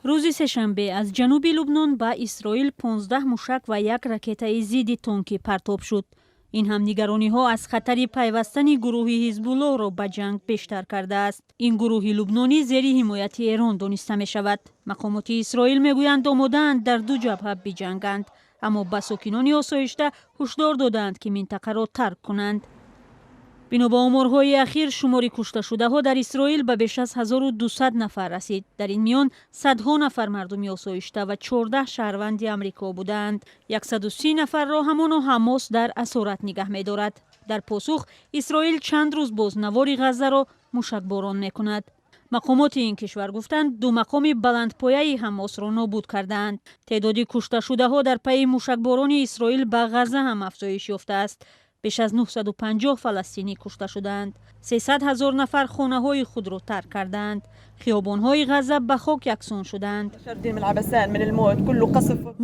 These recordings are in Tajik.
Рӯзи сешанбе аз ҷануби Лубнон ба Исроил 15 мушак ва як ракетаи зидди тонкӣ партоб шуд. Ин ҳам нигарониҳо аз хатари пайвастани гурӯҳи Ҳизбуллоҳро ба ҷанг бештар кардааст. Ин гурӯҳи лубнонӣ зери ҳимояти Эрон дониста мешавад. Мақомоти Исроил мегӯянд, омодаанд дар ду ҷабҳа биҷанганд, аммо ба сокинони осоишта ҳушдор додаанд, ки минтақаро тарк кунанд. Бино ба оморҳои ахир, шумори кушташудаҳо дар Исроил ба беш аз 1200 нафар расид. Дар ин миён садҳо нафар мардуми осоишта ва 14 шаҳрванди Амрико будаанд. 130 нафарро ҳамоно Ҳамос дар асорат нигаҳ медорад. Дар посух Исроил чанд рӯз боз навори Ғаззаро мушакборон мекунад. Мақомоти ин кишвар гуфтанд, ду мақоми баландпояи Ҳамосро нобуд кардаанд. Теъдоди кушташудаҳо дар пайи мушакборони Исроил ба Ғазза ҳам афзоиш ёфтааст. Беш аз 950 фаластинӣ кушта шудаанд, 300 ҳазор нафар хонаҳои худро тарк кардаанд. Хиёбонҳои Ғазза ба хок яксон шудаанд.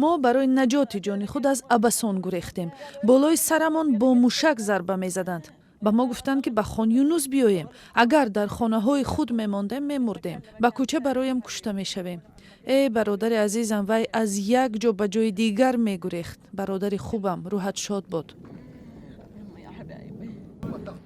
Мо барои наҷоти ҷони худ аз Абасон гурехтем. Болои сарамон бо мушак зарба мезаданд. Ба мо гуфтанд, ки ба Хон Юнус биёем. Агар дар хонаҳои худ мемондем, мемурдем, ба кӯча бароем, кушта мешавем. Э, бародари азизам, вай аз як ҷо ба ҷои дигар мегурехт. Бародари хубам, рӯҳат шод бод.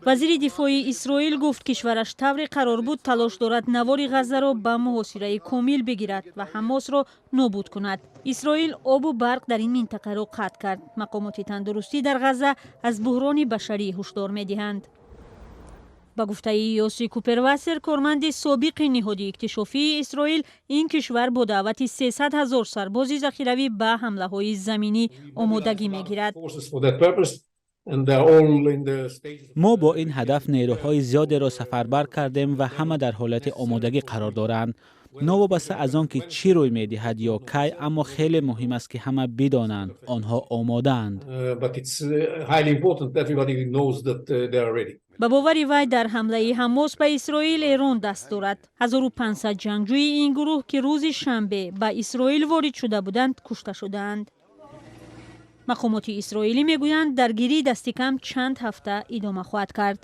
Вазири дифои Исроил гуфт, кишвараш тавре қарор буд талош дорад навори Ғаззаро ба муҳосираи комил бигирад ва Ҳамосро нобуд кунад. Исроил обу барқ дар ин минтақаро қатъ кард. Мақомоти тандурустӣ дар Ғазза аз буҳрони башарӣ ҳушдор медиҳанд. Ба гуфтаи Ёси Купервасер, корманди собиқи ниҳоди иктишофии Исроил, ин кишвар бо даъвати 300 ҳазор сарбози захиравӣ ба ҳамлаҳои заминӣ омодагӣ мегирад. Мо бо ин ҳадаф нерӯҳои зиёдеро сафарбар кардем ва ҳама дар ҳолати омодагӣ қарор доранд. Новобаста аз он ки чӣ рӯй медиҳад ё кай, аммо хеле муҳим аст, ки ҳама бидонанд, онҳо омодаанд. Ба бовари вай, дар ҳамлаи Ҳамос ба Исроил Эрон даст дорад. 1500 ҷангҷӯи ин гурӯҳ, ки рӯзи шанбе ба Исроил ворид шуда буданд, кушта шудаанд. Мақомоти исроилӣ мегӯянд, даргирӣ дасти кам чанд ҳафта идома хоҳад кард.